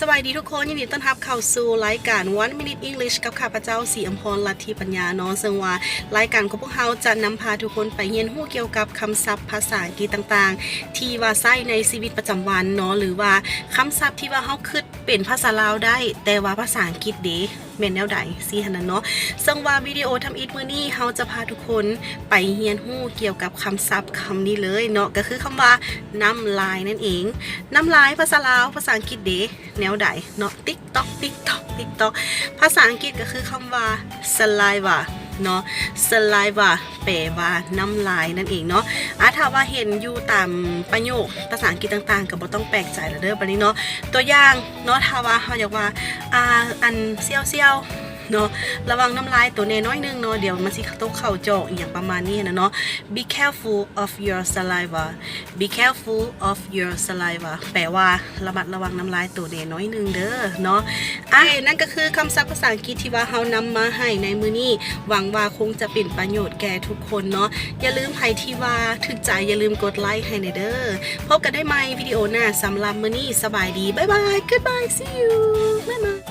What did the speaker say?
ສະບາຍດີທຸກຄົນ, ຍິນດີຕ້ອນຮັບເຂົ້າສູ່ລາຍການ One Minute English ກັບຂ້າພະເຈົ້າ ສີອຳພອນ ລັດທິປັນຍາເນາະ. ເຊິ່ງວ່າລາຍການຂອງພວກເຮົາຈະນຳພາທຸກຄົນໄປຮຽນຮູ້ກ່ຽວກັບຄຳສັບພາສາອັງກິດຕ່າງໆ ທີ່ວ່າໃຊ້ໃນຊີວິດປະຈຳວັນເນາະ ຫຼືວ່າຄຳສັບທີ່ວ່າເຮົາຄິດເປັນພາສາລາວໄດ້ ແຕ່ວ່າພາສາອັງກິດເດ ແມ່ນແນວໃດ ຊີ້ຫັ້ນນະເນາະ. ເຊິ່ງວ່າວິດີໂອທຳອິດມື້ນີ້ ເຮົາຈະພາທຸກຄົນໄປຮຽນຮູ້ກ່ຽວກັບຄຳສັບຄຳນີ້ເລີຍເນາະ, ກໍຄືຄຳວ່ານ້ຳລາຍນັ້ນເອງ. ນ້ຳລາຍພາສາລາວ, ພາສາອັງກິດເດ ແນວໃດເນາະ? ຕິກຕອກ ຕິກຕອກ ຕິກຕອກ. ພາສາອັງກິດກໍຄືຄຳວ່າ saliva ເນາະ, saliva ແປວ່ານ້ຳລາຍນັ້ນເອງເນາະ. ອາ ຖ້າວ່າເຫັນຢູ່ຕາມປະໂຫຍກພາສາອັງກິດຕ່າງໆ ກໍບໍ່ຕ້ອງແປກໃຈແລ້ວເດີ ບັດນີ້ເນາະ. ຕົວຢ່າງເນາະ, ຖ້າວ່າເຮົາຢາກວ່າ ອາ ອັນ ສ່ຽວໆ ເນາະ, ລະວັງນ້ຳລາຍໂຕແດ່ໜ້ອຍໜຶ່ງເນາະ, ດຽວມັນຊິຕົກເຂົ້າຈອກ ອີ່ຫຍັງປະມານນີ້ຫັ້ນນະເນາະ. Be careful of your saliva. Be careful of your saliva ແປວ່າ ລະມັດລະວັງນ້ຳລາຍໂຕແດ່ໜ້ອຍໜຶ່ງເດີເນາະ. ອາ ນັ້ນກໍຄືຄຳສັບພາສາອັງກິດທີ່ວ່າເຮົານຳມາໃຫ້ໃນມື້ນີ້. ຫວັງວ່າຄົງຈະເປັນປະໂຫຍດແກ່ທຸກຄົນເນາະ. ຢ່າລືມ ໃຜທີ່ວ່າຖືກໃຈ ຢ່າລືມກົດໄລໃຫ້ແດ່ເດີ. ພົບກັນໄດ້ໃໝ່ວິດີໂອໜ້າ. ສຳລັບມື້ນີ້ ສະບາຍດີ. ບາຍບາຍ. Goodbye. See you. ບາຍບາຍ.